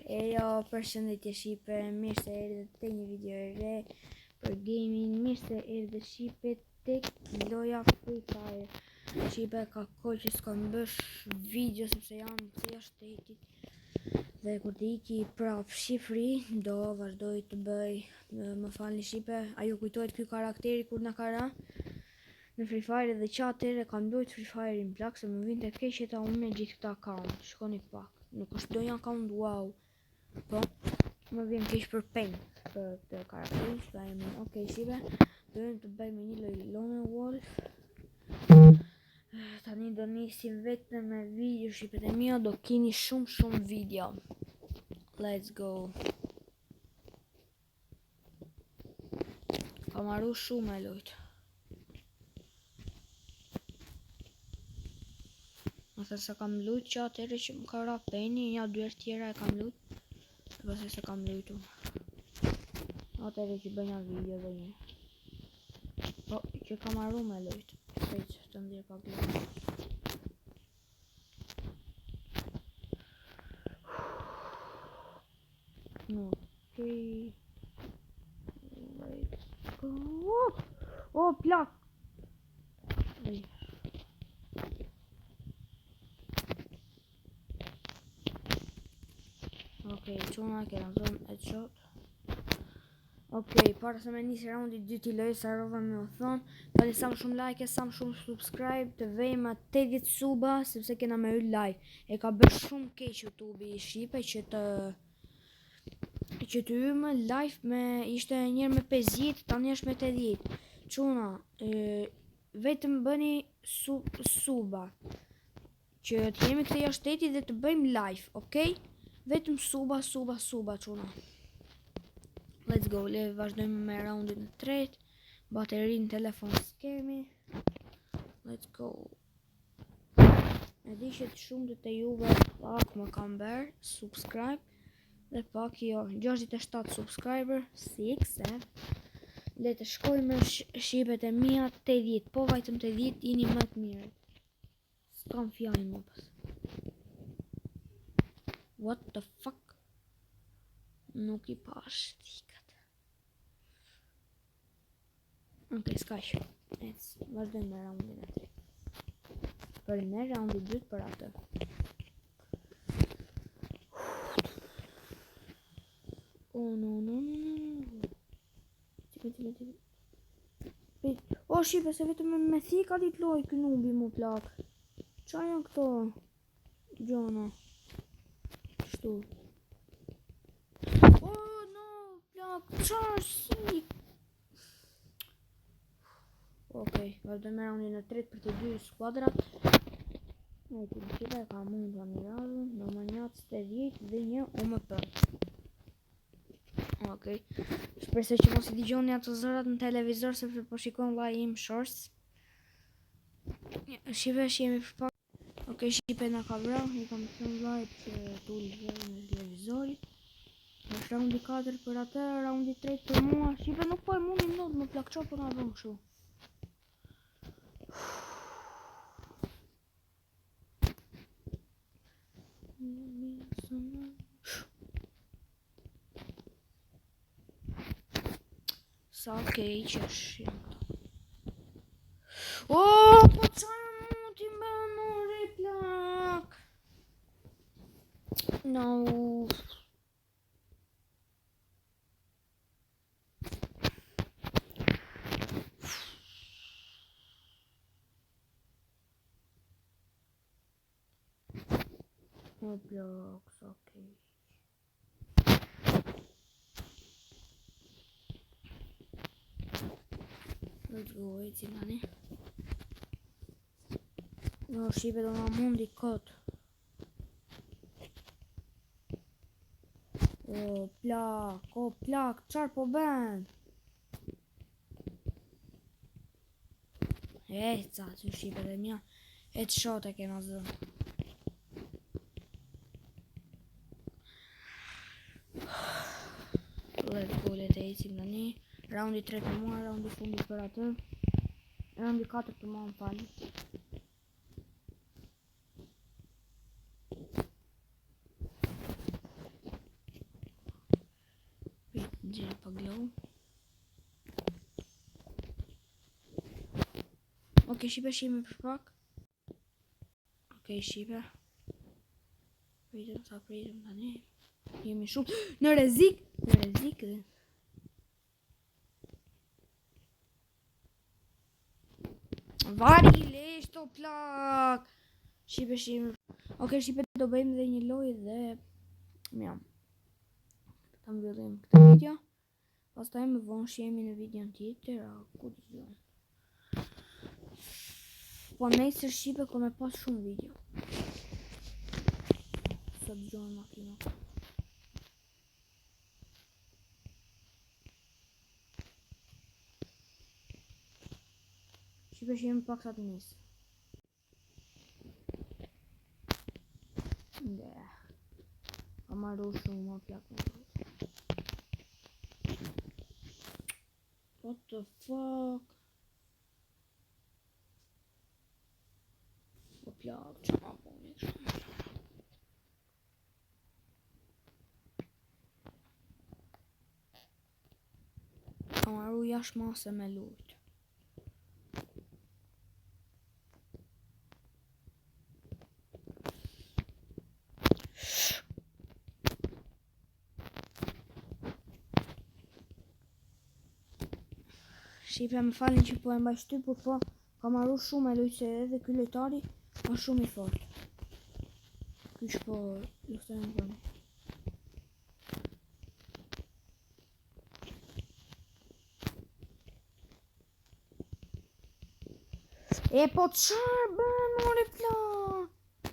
Ejo, përshëndetje Shqipe, mirë se erdhët te një video e re për gaming, mirë se erdhët Shqipe tek loja Free Fire. Shqipe ka kohë që s'kam bërë video sepse jam te jashtë shtetit dhe kur të iki prap Shqipëri do vazhdoj të bëj, më falni Shqipe, a ju kujtohet ky karakteri kur na ka ra? Në Free Fire dhe që atëherë kam lujt Free Fire-in plak se më vinte keq që ta unë me gjithë këta account. Shikoni pak. Nuk është ndonjë account wow. Po, më vjen keq për peng për këtë karakter, s'ka emrin. Okej, okay, shqipe, do jemi të bëjmë një lojë Lone Wolf. Tani do nisim vetëm me video shqipet e mia, do kini shumë shumë video. Let's go. Kam harru shumë me lujt. Më thënë se kam lujt që atëherë që më ka ra peni, një dy herë tjera e kam lujt. Dhe pastaj s'e kam lujtu. Atëherë që bëj një video dhe një. Po, që kam harru me lujt. Prit të ndjer pak lujt. Okej. Let's go. Oh, plak. Okej, çuna kena zonë headshot. Okej, para se me nisë raundi i dytë i lojës, harrova me u thonë, bëni sa më shumë like, sa më shumë subscribe, të vejmë 80 suba, sepse kena me hy live. E ka bërë shumë keq YouTube-i i Shqipe që të që të hymë live me ishte njëherë me 50, tani është me 80. Çuna, e, vetëm bëni sub, suba. Që të jemi këtej jashtë shtetit dhe të bëjmë live, okej? Vetëm suba, suba, suba, çuna. Let's go, le vazhdojmë me raundin e tretë. Bateri në telefon s'kemi. Let's go. E di që të shumë të të juve pak më kam bërë subscribe dhe pak jo 67 subscriber, 6, e. Le të shkojmë me shqipet e mia 80, po vajtëm 80 jeni më të mirë. S'kam fjalë më pas. What the fuck? Nuk i pash thikat. Okej, okay, s'ka që. Ec, vazhdojmë me raundin e tretë. Për ne raundi i dytë për atë. Oh no no no no. Tipi tipi tipi. Prit. O shqipe se vetëm me, me thika di të loj ky nubi mu plak. Ça janë këto? Gjona. Kështu. Oh no, plak. Ça si? Okej, vazhdojmë me raundin e tretë për të dy skuadrat. E të gjitha e ka mund të një radhën, në më një të 10 dhe një UMP. Okej. Shpresoj që mos i dëgjoni ato zërat në televizor sepse po shikon vllai im shorts. Shqipe që jemi për pak. Okej, shqipe na ka vra, i kam thënë vllait që të ulë zërin e televizorit. Është raundi 4 për atë, raundi 3 për mua. Shqipe nuk po e mundim dot, më plak ça po na bën kështu. Sa keq është janë këto. O, po ça mu ti më more plak. No. O plak, sa keq. Let's go, ecim tani. No, shqipe do na mundi kot. O, plak, o, plak, çfarë po bën? E, ca, që shqipet e mia, e të shot e kena zë. Let's go, le të ecim tani. Raundi 3 për mua, raundi fundit për atë. Raundi 4 për mua, më falni. pa glow. Ok, shqipe shihemi për pak. Ok, shqipe. Pritëm sa pritëm tani. Jemi shumë në rrezik, në rrezik dhe. Vari lesh to plak. Shqipe shihemi. Ok, shqipe do bëjmë dhe një lojë dhe ja. Ta mbyllim këtë video. Pastaj më vonë shihemi në videon tjetër, a ku të gjojnë. Po nesër shqipe ko me pas shumë video. Sa dëgjohen makina. Shqipe shihemi pak sa të nisë. Yeah. Ka marru shumë, ma plak më What the fuck? O plak, që ma boni kështu? Ka marru jashtë mase me lujt. Shqipe më falni që po e mbaj shtypur, po ka marru shumë me lujt se edhe ky lojtari është shumë i fortë. Ky që po luftojmë për. E po çfarë bën more plak?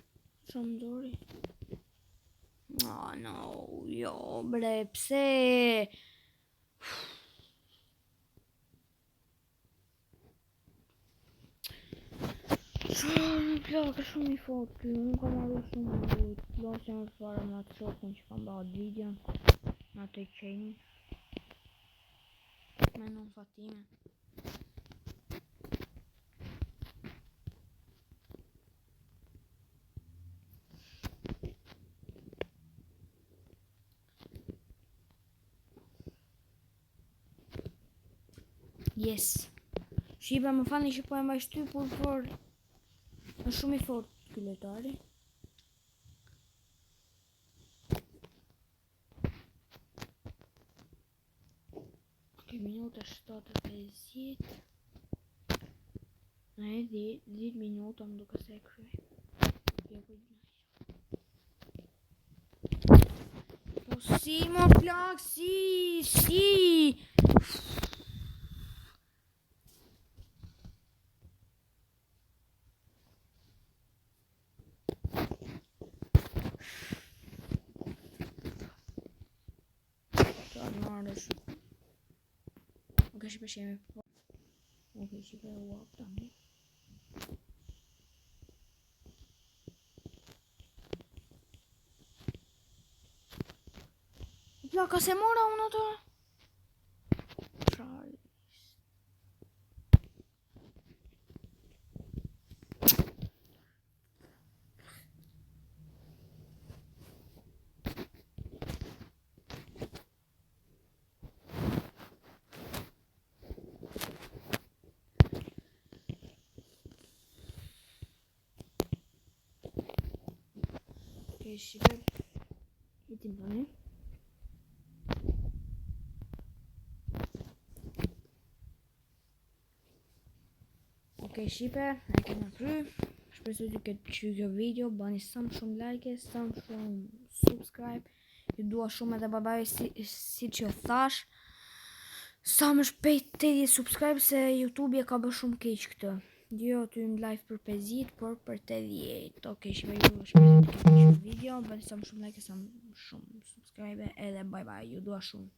Shumë dori. Oh no, jo bre, pse? Shumë plak, është shumë i fortë ky, unë kam marrë shumë me lujt, losja më fare me atë shokun që kam bërë atë videon, me atë qenin, me non Fatime. Yes. Shqipe më falni që po e mbaj shtypur, por është shumë i fortë ky lojtari. Ok, minuta 7:50. Në e 10 minuta më duke se e kryej. Jo, po Po si, mo plak, si, si. Të marrësh. Ok, shqipe shihemi. Ok, shqipe u hap tani. Plaka se mora unë ato. Charlie. Ok, shqipe. Hitim tani. Ok, shqipe, e kena kry. Shpresoj t'ju ketë pëlqyer kjo video. Bani sa më shumë like, sa më shumë subscribe. Ju dua shumë edhe bye bye si, si që thash. Sa më shpejt 80 subscribe se YouTube e ka bërë shumë keq këtë. Jo ty në live për 50, por për 80. Ok, shqipe ju shpresoj t'ju ketë pëlqyer video. Bani sa më shumë like, sa më shumë subscribe edhe bye bye. Ju dua shumë.